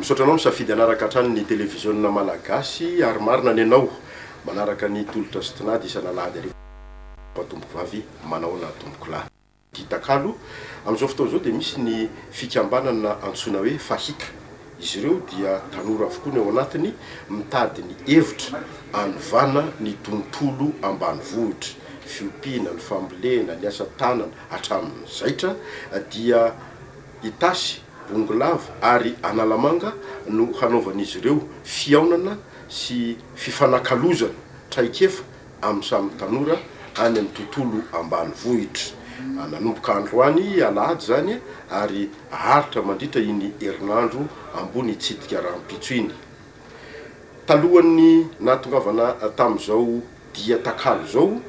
Misaotra anao misafidy hanaraka hatrany ny televiziona malagasy ary marina ny anao manaraka ny tolotra sy tinady isan'alahady hariva tompokovavy manahoana tompokolahy. Tia takalo. Amin'izao fotoana izao dia misy ny fikambanana antsoina hoe Fahita. Izy ireo dia tanora avokoa ny ao anatiny, mitady ny hevitra hanovana ny tontolo ambanivohitra. Fiompiana, ny fambolena, ny asa tanana, hatramin'ny zaitra dia Itasy, Bongolava ary Analamanga no hanaovan'izy ireo fihaonana sy fifanakalozana traikefa amin'ny samy tanora any amin'ny tontolo ambanivohitra. Nanomboka androany alahady izany ary haharitra mandritra iny herinandro ambony hitsidika rahampitso iny. Talohan'ny nahatongavana tamin'izao dia takalo izao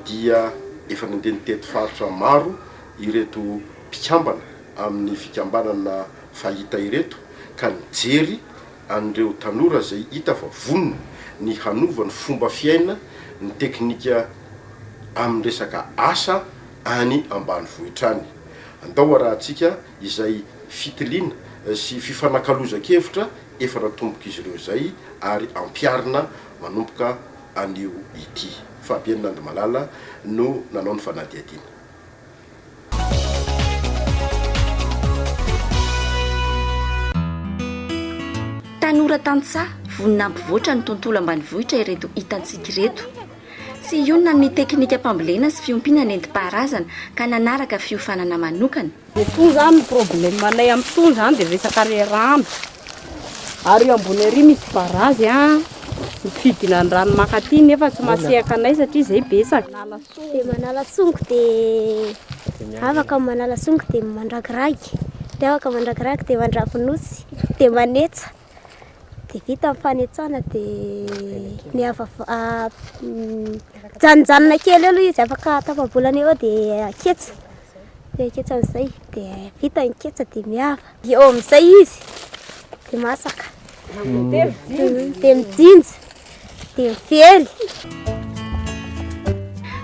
dia efa nandeha nitety faritra maro ireto mpikambana amin'ny fikambanana Fahita ireto ka nijery an'ireo tanora izay hita fa vonona ny hanova ny fomba fiaina, ny teknika amin'ny resaka asa any ambanivohitra any. Andao arahantsika izay fitiliana sy fifanakalozan-kevitra efa natombok'izy ireo izay ary ampiharina manomboka anio ity. Fabienne Nandimalala no nanao ny fanadihadiana. Tanora tantsaha vonona hampivoatra ny tontolo ambanivohitra ireto hitantsika ireto. Tsy hionona amin'ny teknikam-pambolena sy fiompiana nentim-paharazana ka nanaraka fiofanana manokana. Itony zany ny problème anay amin'itony zany dia resaka le rano. Ary eo ambony ary misy barazy an, ny fidinan'ny rano mankaty nefa tsy mahasehaka anay satria izay betsaka. Dia manala songo dia afaka manala songo dia mandragiragy, dia afaka mandragiragy dia mandravinosy, dia manetsa, dia vita ny fanetsana dia miava mijanonjanona kely eo aloha izy afaka tapa-bolana eo dia aketsa, dia aketsa amin'izay dia vita ny ketsa dia miava. Eo amin'izay izy dia masaka, dia mijinja. Dia mively.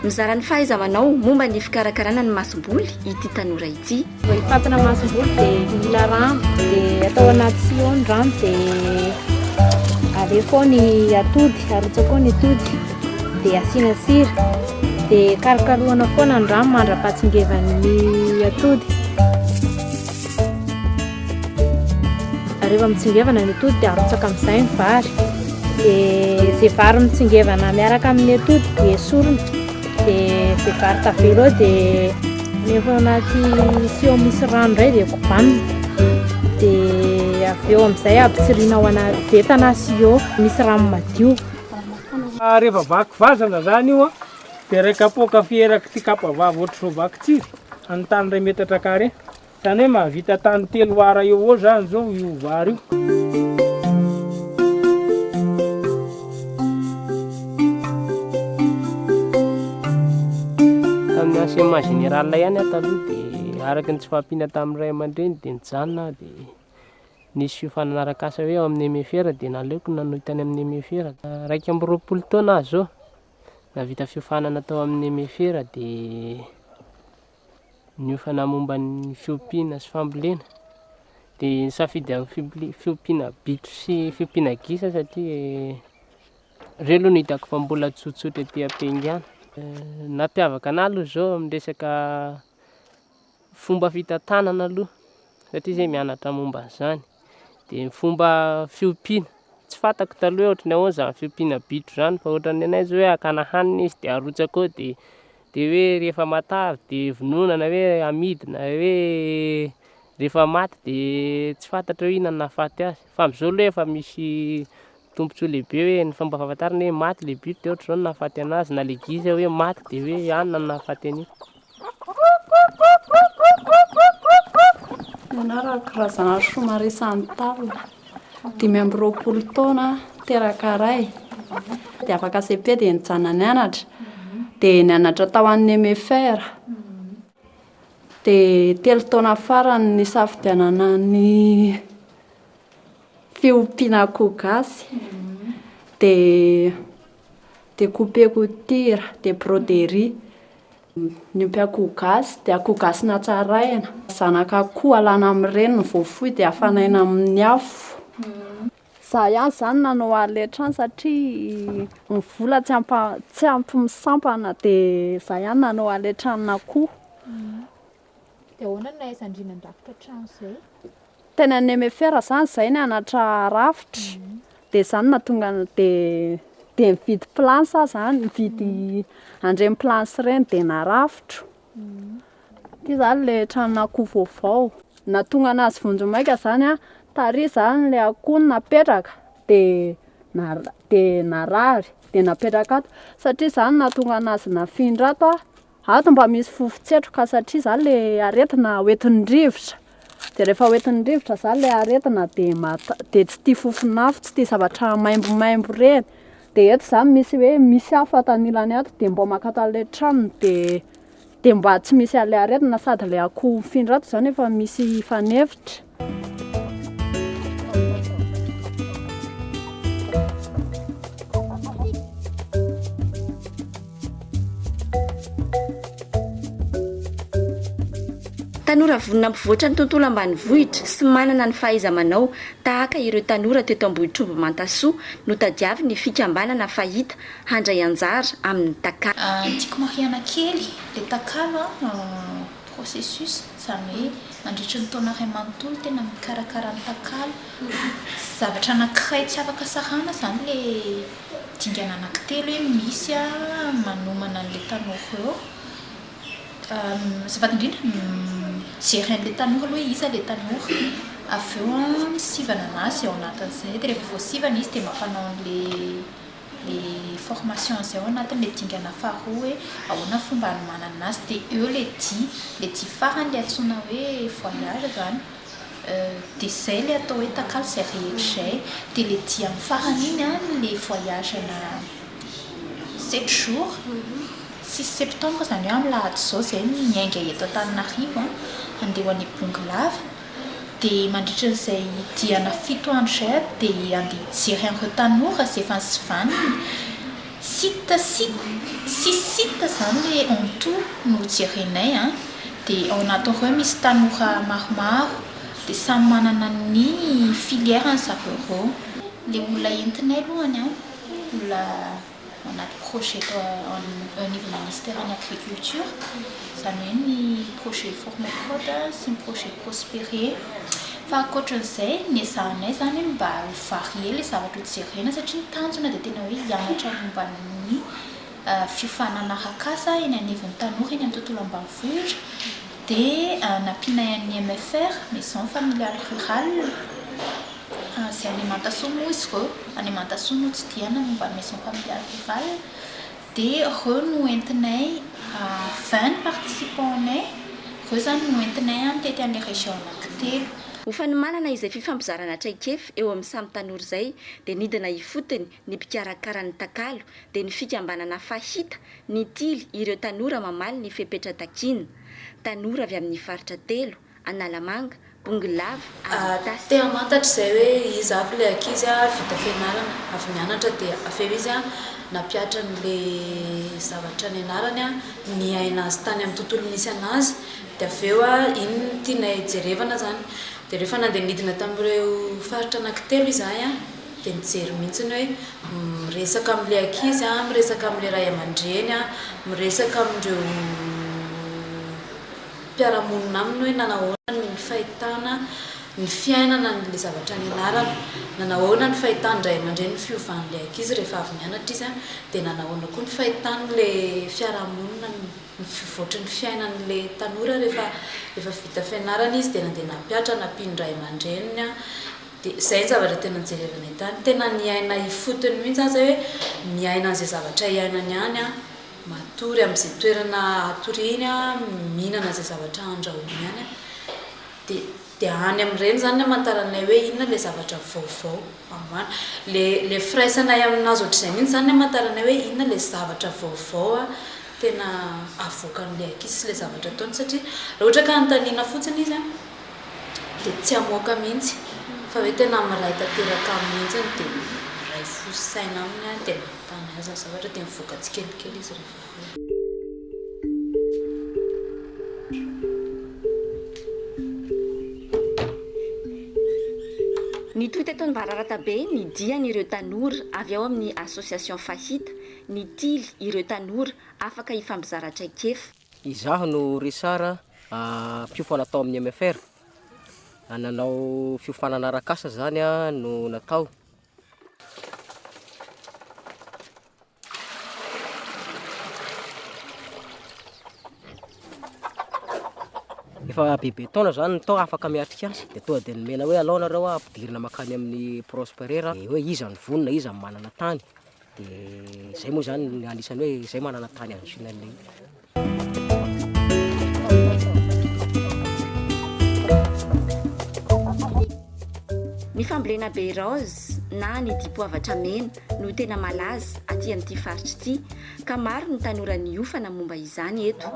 Mizara ny fahaiza-manao momba ny fikarakarana ny masomboly ity tanora ity. Vao hifantina masomboly dia mila rano, dia atao anaty sio ny rano dia alefa ao ny atody, arotsaka ao ny atody dia asiana sira, dia karokarohana foana ny rano mandra-pahatsingevan'ny atody. Rehefa mitsingevana ny atody dia arotsaka amin'izay ny vary. Dia izay vary mitsingevana miaraka amin'ny atody dia esorina. Dia izay vary tavela eo dia alefa ao anaty sio misy rano indray dia kobanina. Dia avy eo amin'izay ampitsiriana ao anaty veta na sio misy rano madio. Rehefa vaky vazana zany io dia iray kapoaka fierak'ity kapa vava ohatr'izao vaky tsiry amin'ny tany iray metatra carré. Zany hoe mahavita tany telo ara eo ho eo zany zao io vary io. Tamin'ny enseignement général ihany aho taloha dia araka ny tsy fahampiana tamin'ny ray aman-dreny dia nijanona aho dia nisy fiofanana arak'asa hoe ao amin'ny MFR dia naleoko nanohy tany amin'ny MFR. 21 taona aho izao nahavita fiofanana tao amin'ny MFR dia Niofana momba ny fiompiana sy fambolena dia nisafidy amin'ny fiompiana bitro sy fiompiana gisa satria ireo aloha no hitako fa mbola tsotsotra aty am-piaingàna. Nampiavaka anah aloha izao amin'ny resaka fomba fitantanana aloha satria zay mianatra momba an'izany, dia ny fomba fiompiana, tsy fantako taloha hoe ohatran'ny ahoana izany fiompiana bitro izany fa ohatran'ny anay zao hoe hakana hanina izy dia arotsaka ao dia Dia hoe rehefa matavy dia vonoina na hoe amidy na hoe rehefa maty dia tsy fantatra hoe inona no nahafaty azy. Fa amin'izao aloha efa misy tombontsoa lehibe hoe ny fomba fahafantarana hoe maty ilay bitro dia ohatr'izao no nahafaty an'azy na ilay gisa hoe maty dia hoe anona no nahafaty an'io. Ny anarako Razanarisoa Marie Chantal. 25 taona, teraka ray, dia afaka cepe dia nijanona nianatra, dia nianatra tao amin'ny MFR, dia telo taona farany nisafidianana ny fiompiana akoho gasy, dia découper couture, dia broderie. Niompy akoho gasy dia akoho gasy natsaraina. Zanak'akoho alana amin'ny reniny vao foy dia afanaina amin'ny afo. Za ihany zany nanao an'ilay trano satria ny vola tsy ampa tsy ampy misampana dia za ihany nanao an'ilay tranon'akoho. Dia ahoana no nahaizan-dry nandrafitra trano izay? Teny amin'ny MFR zany zay nianatra rafitra dia zany no nahatonga dia dia nividy planche aho zany, nividy an'ireny planche ireny dia narafitro. Ity zany ilay tranon'akoho vaovao. Nahatonga anazy vonjimaika zany an, tary zany ilay akoho no napetraka dia nara- dia narary dia napetraka ato satria zany nahatonga anazy nafindra ato an, Ato mba misy fofon-tsetroka satria zany le aretina hoentin'ny rivotra, de rehefa hoentin'ny rivotra zany le aretina de mata- de tsy tia fofon'afo, tsy tia zavatra maimbomaimbo reny, de eto zany misy hoe misy afo ato anilany ato de mbô mankato an'le tranony de de mba tsy misy an'le aretina sady le akoho mifindra ato zany efa misy fanefitra. Tanora vonona hampivoatra ny tontolo ambanivohitra sy manana ny fahaiza-manao tahaka ireo tanora teto Ambohitromby Mantasoa no tadiavin'ny fikambanana Fahita handray anjara amin'ny Takalo. Tiako marihana kely ilay takalo an, processus, izany hoe mandritry ny taona iray manontolo tena mikarakara ny takalo. Zavatra anankiray tsy afaka sarahana izany ilay dingana anankitelo hoe misy manomana an'ilay tanora eo. Azafady indrindra, mijery an'ilay tanora aloha hoe iza ilay tanora, avy eo misivana an'azy ao anatin'izay, dia rehefa voasivana izy dia mampanao an'ilay ilay formation izay ao anatin'ilay dingana faharoa hoe ahoana ny fomba hanomanana azy, dia eo ilay dia, ilay dia farany ilay antsoina hoe voyage izany. Dia izay ilay atao hoe takalo izay rehetra izay. Dia ilay dia amin'ny farany iny an, ilay voyage ana sept jours, six septembre izany hoe amin'ny alahady izao izay no miainga eto Antananarivo an, handeha ho any Bongolava. Dia mandritra an'izay diana fito andro izay aho dia handeha hijery an'ireo tanora izay efa nosivanina. Site six, six sites izany ilay en tout no jerenay an. Dia ao anatin'ireo misy tanora maromaro, dia samy manana ny filière-ny zareo ireo. Ilay olona entinay alohany an, olona ao anaty projet eto eo anivon'ny ministeran'ny agriculture, izany hoe ny projet Formaprod sy ny projet Prospere. Fa ankoatran'izay, ny ezahanay izany mba ho varier ilay zavatra ho jerena satria ny tanjona dia tena hoe hianatra momba ny fiofanana arak'asa eny anivon'ny tanora eny amin'ny tontolo ambanivohitra dia nampianay an'ny MFR, Maison Familiale Rurale, izay any Mantasoa moa izy ireo, any Mantasoa no notsidihana momba ny Maison Familiale Rurale, dia ireo no entinay, 20 ny participants-nay, ireo izany no entinay mitety an'ilay région anankitelo. Ho fanomanana izay fifampizarana traikefa eo amin'ny samy tanora izay dia nidina ifotony ny mpikarakara ny takalo dia ny fikambanana Fahita nitily ireo tanora mamaly ny fepetra takiana. Tanora avy amin'ny faritra telo, Analamanga, Bongolava ary Itasy. Te hamantatra izay hoe iza avy ilay ankizy vita fianarana, avy nianatra dia avy eo izy nampihatra an'ilay zavatra nianarany, niaina azy tany amin'ny tontolo nisy an'azy dia avy eo iny no tianay jerevana izany. Dia rehefa nandeha nidina tamin'ireo faritra anankitelo izahay dia mijery mihitsy hoe miresaka amin'ilay ankizy, miresaka amin'ilay ray aman-dreny, miresaka amin'ireo mpiara-monina aminy hoe nanahoana ny fahitana ny fiainana an'ilay zavatra nianarana, nanahoana ny fahitan'ny ray aman-dreny ny fiovan'ilay ankizy rehefa avy nianatra izy, dia nanahoana koa ny fahitan'ilay fiarahamonina ny fivoatry ny fiainan'ilay tanora rehefa efa vita fianarana izy dia nandeha nampihatra nampian'ny ray aman-dreniny. Dia izay ny zavatra tena nojerevanay tany. Tena niaina ifotony mihitsy aho izay hoe miaina an'izay zavatra iainany any aho, matory amin'izay toerana atoriany aho, mihinana izay zavatra andrahoiny any aho. Dia dia any amin'ireny izany ny amantaranay hoe inona ilay zavatra vaovao amoahana. Ilay ilay firaisanay aminazy ohatr'izay mihitsy izany ny amantaranay hoe inona ilay zavatra vaovao tena avoakan'ilay ankizy sy ilay zavatra ataony satria raha ohatra ka anontaniana fotsiny izy an, dia tsy hamoaka mihitsy fa hoe tena miray tanteraka aminy mihitsy dia miray fo sy saina aminy aho dia manontany azy ny zavatra dia mivoaka tsikelikely izy rehefa avy eo. Ny Nitohy teto Ambararatabe ny dian'ireo tanora avy ao amin'ny Association Fahita, nitily ireo tanora afaka hifampizara traikefa. Izaho no Richard, mpiofana tao amin'ny MFR. Nanao fiofanana arak'asa izany no natao. Efa bebe taona zany ny tao afaka miatrika asa de tonga de nomena hoe alao nareo ampidirina makany amin'ny Prosperer de hoe iza no vonona iza no manana tany de zay moa zany no anisan'ny hoe zay manana tany azo asiana an'ilay Ny fambolena baie rose na ny dipoavatra mena no tena malaza aty amin'ity faritra ity ka maro ny tanora niofana momba izany eto.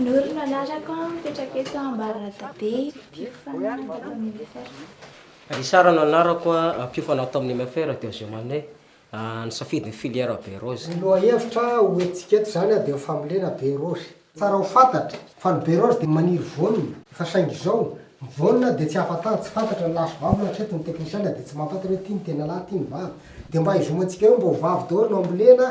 Noro no anarako, mipetraka eto Ambaranadabe, mpiofana ato amin'ny MFR. Richard no anarako, mpiofana ato amin'ny MFR deuxième année, nisafidy ny filière baie rose. Ny lohahevitra ho entintsika eto izany dia ny fambolena baie rose. Tsara ho fantatra fa ny baie rose dia maniry voanina, fa saingy izao, ny voanina dia tsy afa-tany, tsy fantatra ny lahy sy vavy hatreto ny teknisiana dia tsy mahafantatra hoe ity ny tena lahy, ity ny vavy. Dia mba hizomantsika eo mba ho vavy daholo no ambolena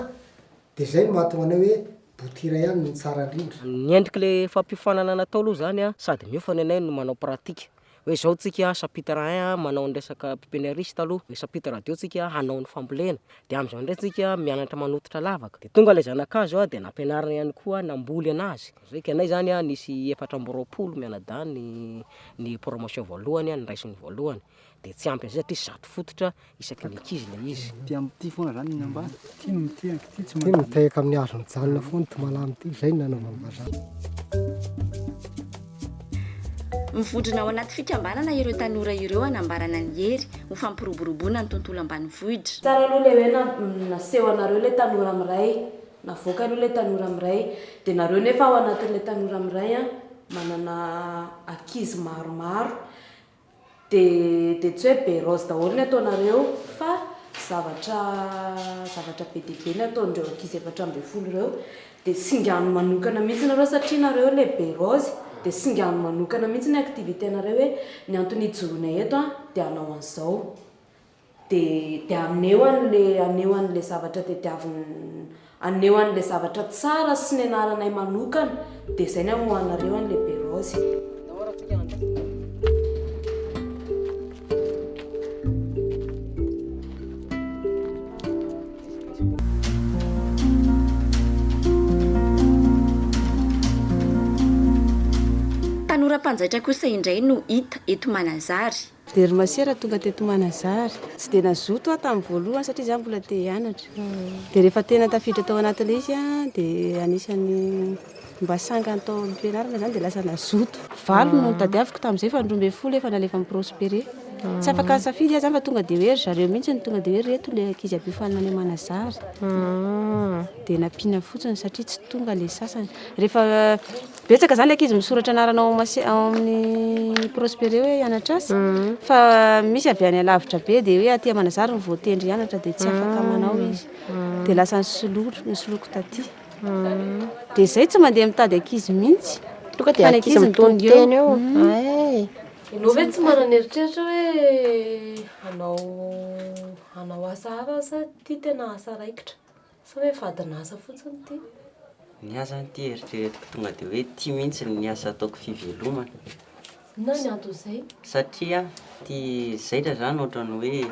dia izay no mahatonga anay hoe botira ihany no tsara indrindra. Ny endrik'ilay fampiofanana natao aloha izany, sady miofana ianay no manao pratique. Hoe zao tsika chapitre un manao ny resaka pépiniériste aloha, ny chapitre deux tsika hanao ny fambolena, de amizao ndray tsika mianatra manototra lavaka, de tonga le zanakazo de nampianarina ihany koa namboly anazy, zay ka anay zany nisy 24 mianadahy ny ny promotion voalohany niraisiny voalohany, de tsy ampy an'izay satria 100 fototra isaky ny ankizy ilay izy. Ity amin'ity foana zany ny ambany. Ity no mitehaka, ity tsy Ity no mitehaka amin'ny hazo mijanona foana ity malama ity, izay no nanaovan'ny vazaha. Mivondrona ao anaty fikambanana ireo tanora ireo hanambarana ny hery ho fampiroboroboana ny tontolo ambanivohitra. Tsara aloha ilay hoe naseho anareo ilay tanora miray, navoaka aloha ilay tanora miray, dia nareo nefa ao anatin'ilay tanora miray an, manana ankizy maromaro, Dia dia tsy hoe be rose daholo ny ataonareo fa zavatra zavatra be dia be ny ataon'ireo ankizy 14 ireo. Dia singano manokana mihitsy nareo satria nareo ilay be rose dia singano manokana mihitsy ny activité nareo hoe ny antony hijoroana eto an dia hanao an'izao. Dia dia haneho an'ilay haneho an'ilay zavatra tediavin haneho an'ilay zavatra tsara sy nianaranay manokana dia izay ny hamoahanareo an'ilay be raozy. Tanora mpanjaitra kosa indray no hita eto Manazary. Dia ry masera tonga teto Manazary. Tsy dia nazoto aho tamin'ny voalohany satria izaho mbola te hianatra. Dia rehefa tena tafiditra tao anatin'ilay izy aho dia anisan'ny mba sangany tao amin'ny fianarana izany dia lasa nazoto. Valo no notadiaviko tamin'izay fa ny 12 efa nalefan'i Prospere. Tsy afaka nisafidy aho izany fa tonga dia hoe ry zareo mihitsy no tonga dia hoe ireto ilay ankizy ampiofanina any Manazary. Dia nampiana fotsiny satria tsy tonga ilay sasany. Rehefa Betsaka zany ankizy misoratra anarana ao mase ao amin'ny Prospere hoe hianatra asa fa misy avy any alavitra be dia hoe aty Manazary no voatendry hianatra dia tsy afaka manao izy dia lasa nisoloky nisoloky taty dia zay tsy mandeha mitady ankizy mihitsy Tonga dia fa ny ankizy ankizy no mitonona tonga eo. tena eo. Hay. Ianao ve tsy manana eritreritra hoe hanao hanao asa hafa sa ity tena asa raikitra? Sa hoe vadin'asa fotsiny ity? Ny ahy zany ity eritreretiko tonga dia hoe ity mihitsy ny asa ataoko fivelomana. Inona ny anton'izay? Satria ity zaitra zany ohatran'ny hoe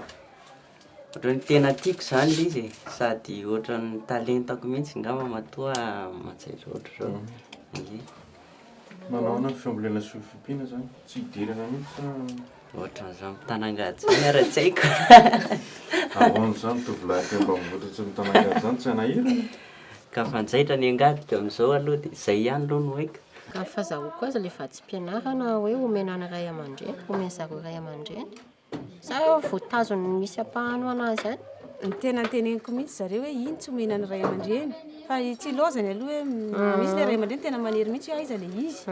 ohatran'ny tena tiako zany ilay izy e, sady ohatran'ny talentako mihitsy angamba matoa manjaitra ohatr'izao. Ie. Manao ahoana ny fambolena sy fiompiana zany? Tsy idirana mihitsy sa? Ohatran'izany mitanangady izany ara tsy haiko. Ahoana izany tovolahy aty ambanivohitra tsy mitanangady izany tsy hanahirana? Ka fanjaitra ny angadiko amin'izao aloha dia izay ihany aloha no haiko. Raha ny fahazahoako azy ilay vatsim-pianarana hoe omena ny ray aman-dreny, omen'ny zareo ray aman-dreny. Sa voatazon'ny misy ampahany ho an'azy ihany? Ny tena teneniko mihitsy zareo hoe iny tsy omena ny ray aman-dreny fa tsy ilaozany aloha hoe misy ilay ray aman-dreny tena manery mihitsy hoe aiza ilay izy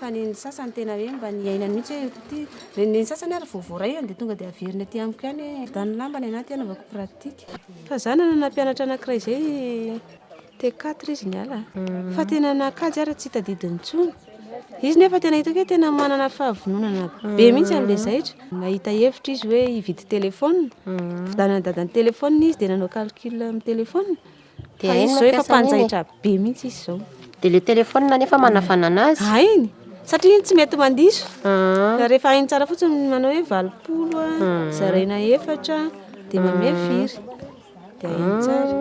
fa ny sasany tena hoe mba niainany mihitsy hoe ity ny sasany ary vao voaray dia tonga dia averiny aty amiko ihany hoe dany lamba ny anaty hanaovako pratique. Fa za nanana mpianatra anankiray izay T4 izy niala fa tena nakajy ary tsy tadidiny intsony. Izy nefa tena hitako hoe tena manana fahavononana be mihitsy amin'ilay zaitra. Nahita hevitra izy hoe hividy téléphone. Vidianan'i dadany téléphone izy dia nanao calcul amin'ny téléphone. Dia Fa hainy izy izao efa mampiasa an'iny e. mpanjaitra be mihitsy izy izao. Dia ilay téléphone nefa manavanana azy. Hainy! Satria iny tsy mety mandiso. Rehefa hainy tsara fotsiny ny manao hoe 80 a, zaraina efatra dia manome firy. Dia hainy tsara.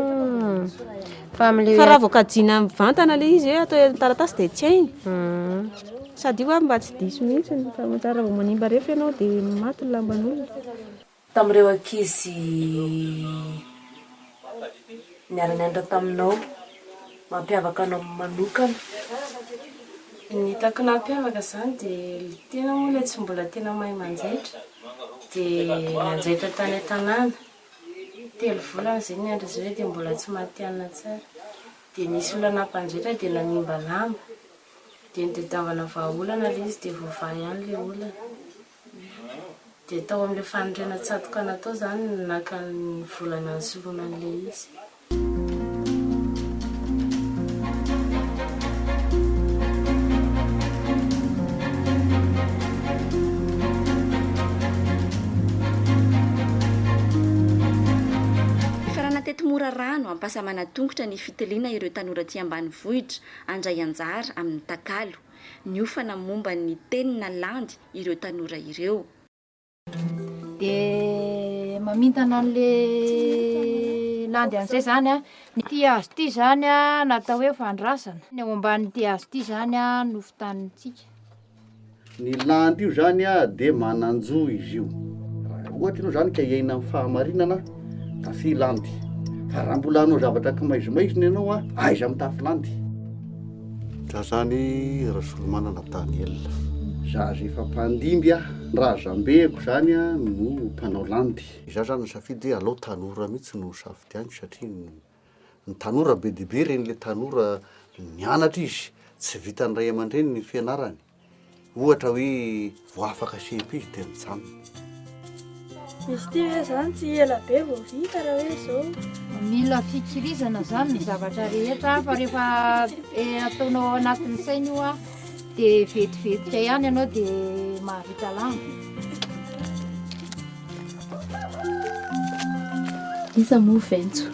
Fa amin'ilay Fa raha vao kajiana mivantana ilay izy hoe atao amin'ny taratasy dia tsy hainy. Sady io mba tsy diso mihitsy fa raha vao manimba refy ianao dia maty ny lamban'olona. Tamin'ireo ankizy niara-nianatra taminao, mampiavaka anao manokana. Ny hitako nampiavaka izany dia ilay tena moa ilay tsy mbola tena mahay manjaitra dia nanjaitra tany an-tanàna. Telo volana izay niandry azy ireo dia mbola tsy matihanina tsara. Dia nisy olona nampanjaitra dia nanimba lamba. Dia nitadiavana vahaolana ilay izy dia voavaha ihany ilay olana. Dia tao amin'ilay fanorenana tsatoka natao izany no naka ny vola nanosoloana an'ilay izy. Nifarana teto Morarano, Ampasamanatongotra ny fitiliana ireo tanora aty ambanivohitra handray anjara amin'ny takalo. Niofana momba ny tenona landy ireo tanora ireo. Dia mamintana an'le landy an'izay zany an. Ity hazo ity zany an natao hoe fandrasana. Ny ao ambanin'ity hazo ity zany an no fotanintsika. Ny landy io zany dia manan-jo izy io. Raha ohatra ianao zany ka hiaina amin'ny fahamarinana, tafia landy. Fa raha mbola hanao zavatra kimaizimaizina ianao, aiza mitafy landy? Za zany Rasolomanana Daniel. Za zay efa mpandimby a, ny razambeko zany no mpanao landy. Za zany nisafidy hoe alao tanora mihitsy no safidianiko satria ny tanora be dia be ireny le tanora nianatra izy, tsy vitan'ny ray aman-dreny ny fianarany. Ohatra hoe vao afaka cepe izy dia mijanona. Izy ity ve zany tsy ela be vao vita raha hoe izao? Mila fikirizana zany ny zavatra rehetra fa rehefa ataonao ao anatin'ny saina io dia vetivetika ihany ianao dia mahavita lamba. Iza moa Ventso?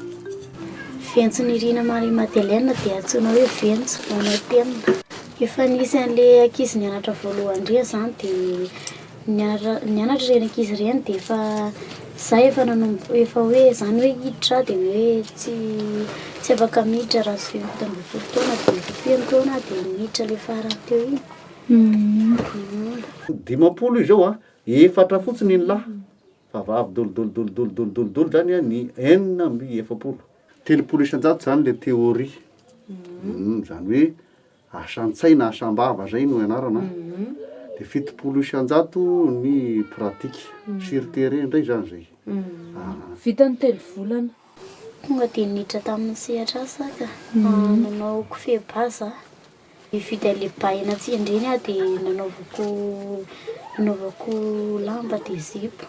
Ventso Nirina Marie Madeleine dia antsoina hoe Ventso manao tenona. Efa nisy an'ilay ankizy nianatra voalohany indrindra izany dia nianatra nianatra ireny ankizy ireny dia efa za efa nanomboka efa hoe izany hoe hiditra aho dia hoe tsy tsy afaka miditra raha tsy feno 17 taona dia efa feno taona aho dia niditra ilay farany teo iny. 50 izao an, efatra fotsiny ny lahy fa vavy dolo dolo dolo dolo dolo dolo dolo zany an ny 46. 30% zany le théorie, zany hoe Asan-tsaina, asam-bava zay no ianarana an, de 70% ny pratique, sur terrain ndray zany zay. Vita ny telo volana. Tonga dia niditra tamin'ny sehatr'asa aho ka. Nanao kofehy ba za. Nividy an'ilay ba eny an-tsena ireny aho dia nanaovako nanaovako lamba dia zipo.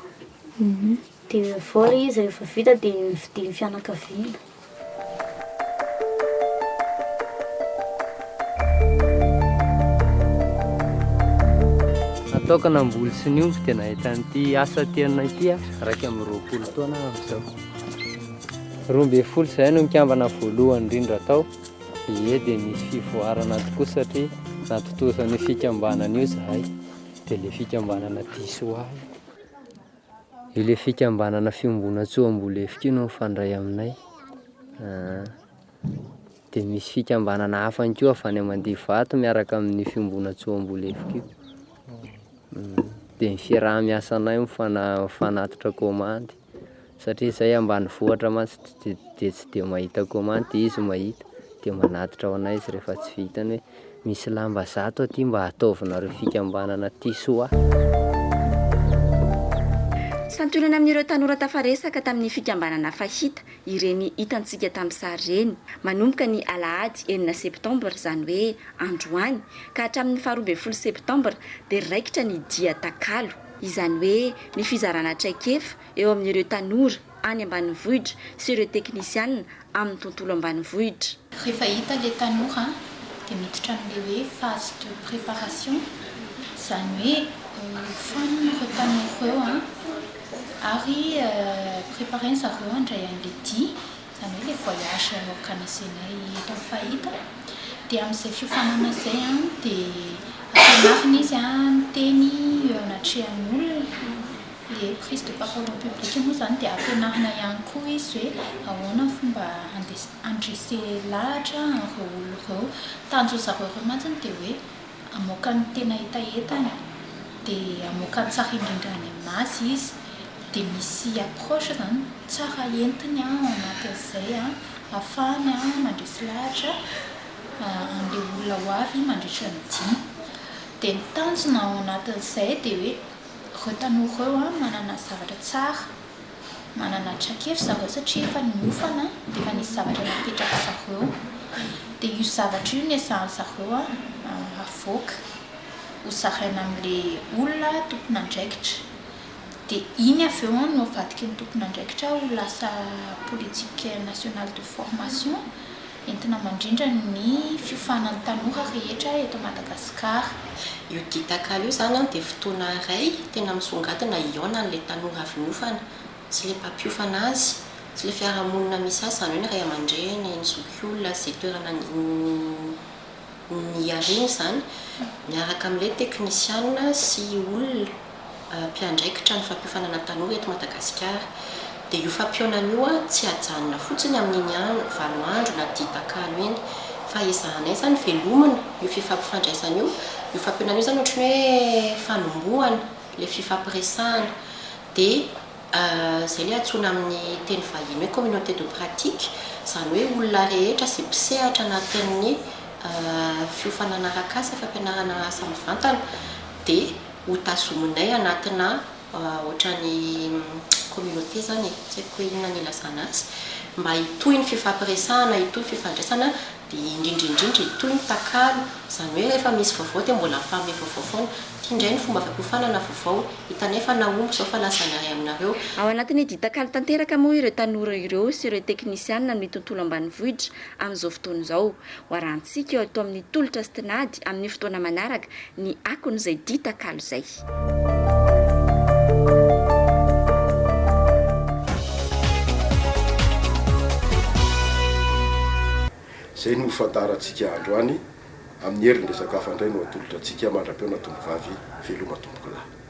Dia avy eo ilay izy rehefa vita dia novidian'ny fianakaviana. Nataoko namboly sy niompy dia nahita an'ity asa tenona ity aho, 21 taona aho amin'izao. 12 izahay no nikambana voalohany indrindra tao, ie dia nisy fivoarana tokoa satria natontosa an'io fikambanana io izahay, dia ilay fikambanana diso ahy. Ilay fikambanana fiombonantsoa Ambolefika io no mifandray aminay. Dia misy fikambanana hafa ihany koa avy any Mandivato miaraka amin'io fiombonantsoa Ambolefika io. Dia ny fiaraha-miasanay mifanatitra kaomandy satria izahay ambanivohitra mantsy dia tsy dia mahita kaomandy dia izy mahita dia manatitra ho anay izy rehefa tsy vitany hoe Misy lamba 100 aty mba ataovinareo fikambanana Tisoa. Santionany amin'ireo tanora tafaresaka tamin'ny fikambanana Fahita ireny hitantsika tamin'ny sary ireny, manomboka ny alahady enina septambra, izany hoe androany, ka hatramin'ny faharoa ambin'ny folo septambra dia raikitra ny dia takalo, izany hoe ny fizarana traikefa eo amin'ireo tanora any ambanivohitra sy ireo teknisianina amin'ny tontolo ambanivohitra. Rehefa hita ilay tanora dia miditra amin'ilay hoe phase de préparation, izany hoe ofanina ireo tanora ireo an, ary préparer-ny zareo handray an'ilay dia, izany hoe ilay voyage organiser-nay eto amin'ny Fahita. Dia amin'izay fiofanana izay an, dia ampianarina izy an, miteny eo anatrehan'ny olona, ilay prise de parole en public moa izany dia ampianarina ihany koa izy hoe ahoana ny fomba handrese lahatra an'ireo olona ireo. Tanjon'ny zareo ireo mantsy dia hoe hamoaka ny tena hetahetany, dia hamoaka ny tsara indrindra any aminazy izy, dia misy approche izany tsara entiny ao anatin'izay ahafahany mandresy lahatra an'ilay olona ho avy mandritra ny dia. Dia ny tanjona ao anatin'izay dia hoe ireo tanora ireo manana zavatra tsara, manana traikefa zareo satria efa niofana dia efa nisy zavatra napetrak'i zareo. Dia io zavatra io no ezahan'ny zareo avoaka ho zaraina amin'ilay olona tompon'andraikitra. Dia iny avy eo no avadiky ny tompon'andraikitra ho lasa politique nationale de formation entina mandrindra ny fiofanan'ny tanora rehetra eto Madagasikara. Io Ditakalo io izany dia fotoana iray tena misongadina hihaonan'ilay tanora avy niofana sy ilay mpampiofana azy sy ilay fiarahamonina misy azy, izany hoe ny ray aman-dreny, ny zokiolona, izay toerana niariany izany, miaraka amin'ilay teknisiana sy olona mpiandraikitra ny fampiofanana tanora eto Madagasikara. Dia io fampihaonana io tsy ajanona fotsiny amin'iny andro, valo andro na ditakalo iny, fa ezahanay izany velomina io fifampifandraisana io. Io fampihaonana io izany ohatran'ny hoe fanombohana ilay fifampiresahana. Dia izay ilay antsoina amin'ny teny vahiny hoe communauté de pratique, izany hoe olona rehetra izay mpisehatra anatin'ny fiofanana arak'asa, fampianarana asa mivantana dia ho tazominay anatina ohatran'ny communauté izany e, tsy haiko hoe inona ny ilazana azy, mba hitohy ny fifampiresahana, hitohy ny fifandraisana, dia indrindra indrindra hitohy ny takalo, izany hoe rehefa misy vaovao dia mbola mifanome vaovao foana, ity indray ny fomba fampiofanana vaovao, hitanay fa nahomby izao fa lazainay aminareo. Ao anatin'ny ditakalo tanteraka moa ireo tanora ireo sy ireo teknisianina amin'ny tontolo ambanivohitra amin'izao fotoana izao. Ho arahantsika eo ato amin'ny tolotra sy tinady amin'ny fotoana manaraka ny akon'izay ditakalo izay. Izay no fandaharantsika androany, amin'ny heriny resaka hafa indray no atolotra antsika mandra-pihaona tompovavy, veloma tompokolahy.